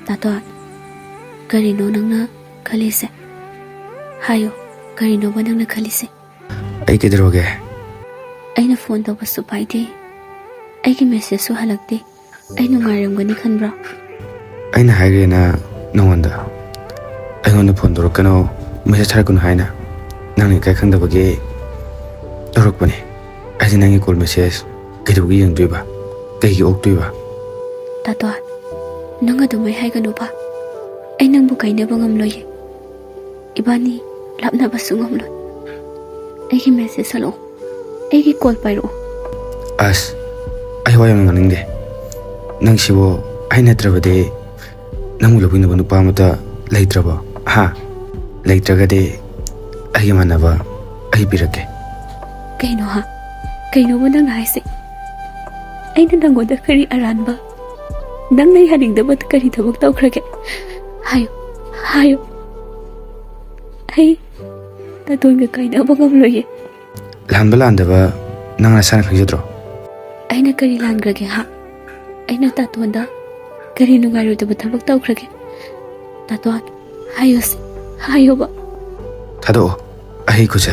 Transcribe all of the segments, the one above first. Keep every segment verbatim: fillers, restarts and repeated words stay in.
ꯇꯥꯇꯣꯟ, ꯀꯔꯤꯅꯣ ꯅꯪꯅ ꯈꯜꯂꯤꯁꯦ? ꯍꯥꯏꯌꯣ, ꯀꯔꯤꯅꯣꯕ ꯅꯪꯅ ꯈꯜꯂꯤꯁꯦ? ꯑꯩ ꯀꯩꯗꯧꯔꯒꯦ? ꯑꯩꯅ ꯐꯣꯟ ꯇꯧꯕꯁꯨ ꯄꯥꯏꯗꯦ, ꯑꯩꯒꯤ ꯃꯦꯁꯦꯖꯁꯨ ꯍꯜꯂꯛꯇꯦ꯫ ꯑꯩ ꯅꯨꯡꯉꯥꯏꯔꯝꯒꯅꯤ ꯈꯟꯕ꯭ꯔꯣ? ꯑꯩꯅ ꯍꯥꯏꯈ꯭ꯔꯦꯅ ꯅꯉꯣꯟꯗ, ꯑꯩꯉꯣꯟꯗ ꯐꯣꯟ ꯇꯧꯔꯛꯀꯅꯣ, ꯃꯦꯁꯦꯖ ꯊꯥꯔꯛꯀꯅꯨ ꯍꯥꯏꯅ꯫ ꯅꯪꯅ ꯏꯀꯥꯏ ꯈꯪꯗꯕꯒꯤ ꯇꯧꯔꯛꯄꯅꯦ꯫ ꯑꯩꯗꯤ ꯅꯪꯒꯤ ꯀꯣꯜ ꯃꯦꯁꯦꯖ ꯀꯩꯗꯧꯕꯒꯤ ꯌꯦꯡꯗꯣꯏꯕ? ꯀꯩꯒꯤ ꯑꯣꯛꯇꯣꯏꯕ? ꯇꯥꯇꯣꯟ, ꯅꯪ ꯑꯗꯨꯃꯥꯏ ꯍꯥꯏꯒꯅꯨꯕ꯫ ꯑꯩ ꯅꯪꯕꯨ ꯀꯥꯏꯅꯕ ꯉꯝꯂꯣꯏꯌꯦ꯫ ꯏꯕꯥꯅꯤ ꯂꯥꯞꯅꯕꯁꯨ ꯉꯝꯂꯣꯏ꯫ ꯑꯩꯒꯤ ꯃꯦꯁꯦꯖ ꯍꯜꯂꯛꯑꯣ, ꯑꯩꯒꯤ ꯀꯣꯜ ꯄꯥꯏꯔꯛꯑꯣ꯫ ꯑꯁ, ꯑꯩ ꯋꯥ ꯌꯥꯝꯅ ꯉꯥꯡꯅꯤꯡꯗꯦ꯫ ꯅꯪꯁꯤꯕꯨ ꯑꯩ ꯅꯠꯇ꯭ꯔꯕꯗꯤ ꯅꯪꯕꯨ ꯂꯧꯕꯤꯅꯕ ꯅꯨꯄꯥ ꯑꯃꯠꯇ ꯂꯩꯇ꯭ꯔꯕꯣ? ꯍꯥ? ꯂꯩꯇ꯭ꯔꯒꯗꯤ ꯑꯩꯒ ꯃꯥꯟꯅꯕ ꯑꯩ ꯄꯤꯔꯛꯀꯦ꯫ ꯀꯩꯅꯣ ꯍꯥ? ꯀꯩꯅꯣꯕ ꯅꯪꯅ ꯍꯥꯏꯁꯦ? ꯑꯩꯅ ꯅꯪꯉꯣꯟꯗ ꯀꯔꯤ ꯑꯔꯥꯟꯕ, ꯅꯪꯅ ꯌꯥꯅꯤꯡꯗꯕ ꯀꯔꯤ ꯊꯕꯛ ꯇꯧꯈ꯭ꯔꯒꯦ? ꯍꯥꯏꯌꯨ, ꯍꯥꯏꯌꯨ꯫ ꯑꯩ ꯇꯥꯇꯣꯟꯒ ꯀꯥꯏꯅꯕ ꯉꯝꯂꯣꯏꯌꯦ꯫ ꯂꯥꯟꯕ ꯂꯥꯟꯗꯕ ꯅꯪ ꯅꯁꯥꯅ ꯈꯪꯖꯗ꯭ꯔꯣ? ꯑꯩꯅ ꯀꯔꯤ ꯂꯥꯟꯈ꯭ꯔꯒꯦ ꯍꯥ? ꯑꯩꯅ ꯇꯥꯇꯣꯟꯗ ꯀꯔꯤ ꯅꯨꯡꯉꯥꯏꯔꯣꯏꯗꯕ ꯊꯕꯛ ꯇꯧꯈ꯭ꯔꯒꯦ? ꯇꯥꯇꯣꯟ, ꯍꯥꯏꯌꯨꯁꯦ, ꯍꯥꯏꯌꯣꯕ꯫ ꯊꯥꯗꯣꯛꯑꯣ, ꯑꯩ ꯈꯨꯠꯁꯦ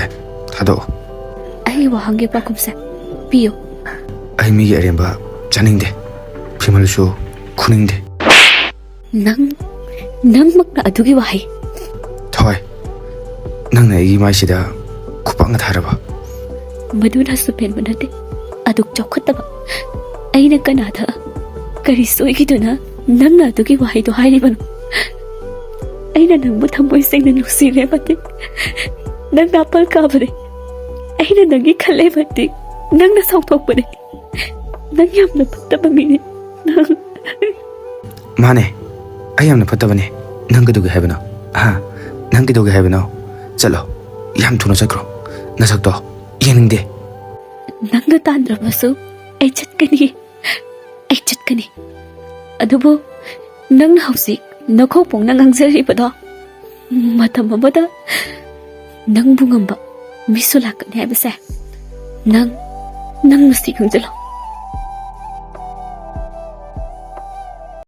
ꯊꯥꯗꯣꯛꯑꯣ꯫ ꯑꯩꯒꯤ ꯋꯥꯍꯪꯒꯤ ꯄꯥꯎꯈꯨꯝꯁꯦ ꯄꯤꯌꯨ꯫ ꯑꯩ ꯃꯤꯒꯤ ꯑꯔꯦꯝꯕ ꯆꯥꯅꯤꯡꯗꯦ, ꯐꯤꯃꯜꯁꯨ ꯈꯨꯅꯤꯡꯗꯦ꯫ ꯅꯪ, ꯅꯪꯃꯛꯅ ꯑꯗꯨꯒꯤ ꯋꯥꯍꯩ꯫ ꯊꯣꯏ, ꯅꯪꯅ ꯑꯩꯒꯤ ꯃꯥꯏꯁꯤꯗ ꯈꯨꯄꯥꯛꯅ ꯊꯥꯔꯕ? ꯃꯗꯨꯅꯁꯨ ꯄꯦꯟꯕ ꯅꯠꯇꯦ, ꯑꯗꯨꯛ ꯆꯥꯎꯈꯠꯇꯕ꯫ ꯑꯩꯅ ꯀꯅꯥꯗ ꯀꯔꯤ ꯁꯣꯏꯈꯤꯗꯨꯅ ꯅꯪꯅ ꯑꯗꯨꯒꯤ ꯋꯥꯍꯩꯗꯣ ꯍꯥꯏꯔꯤꯕꯅꯣ? ꯑꯩꯅ ꯅꯪꯕꯨ ꯊꯃꯣꯏ ꯁꯦꯡꯅ ꯅꯨꯡꯁꯤꯔꯦ ꯃꯇꯤꯛ, ꯅꯪ ꯅꯥꯄꯜ ꯀꯥꯕꯅꯦ꯫ ꯑꯩꯅ ꯅꯪꯒꯤ ꯈꯜꯂꯦ ꯃꯇꯤꯛ, ꯅꯪꯅ ꯁꯥꯎꯊꯣꯛꯄꯅꯦ꯫ ꯅꯪ ꯌꯥꯝꯅ ꯐꯠꯇꯕ ꯃꯤꯅꯦ꯫ ꯅꯪ ꯃꯥꯅꯦ, ꯑꯩ ꯌꯥꯝꯅ ꯐꯠꯇꯕꯅꯦ꯫ ꯅꯪ ꯀꯩꯗꯧꯒꯦ ꯍꯥꯏꯕꯅꯣ? ꯍꯥ? ꯅꯪ ꯀꯩꯗꯧꯒꯦ ꯍꯥꯏꯕꯅꯣ? ꯆꯠꯂꯣ, ꯌꯥꯝ ꯊꯨꯅ ꯆꯠꯈ꯭ꯔꯣ꯫ ꯅꯁꯛꯇꯣ ꯌꯦꯡꯅꯤꯡꯗꯦ꯫ ꯅꯪꯅ ꯇꯥꯟꯗ꯭ꯔꯕꯁꯨ ꯑꯩ ꯆꯠꯀꯅꯤ, ꯑꯩ ꯆꯠꯀꯅꯤ꯫ ꯑꯗꯨꯕꯨ ꯅꯪꯅ ꯍꯧꯖꯤꯛ ꯅꯈꯣꯛ ꯄꯣꯡꯅ ꯉꯥꯡꯖꯔꯤꯕꯗꯣ, ꯃꯇꯝ ꯑꯃꯗ ꯅꯪꯕꯨ ꯉꯝꯕ ꯃꯤꯁꯨ ꯂꯥꯛꯀꯅꯤ ꯍꯥꯏꯕꯁꯦ ꯅꯪ, ꯅꯪ ꯃꯁꯤ ꯈꯪꯖꯤꯜꯂꯣ꯫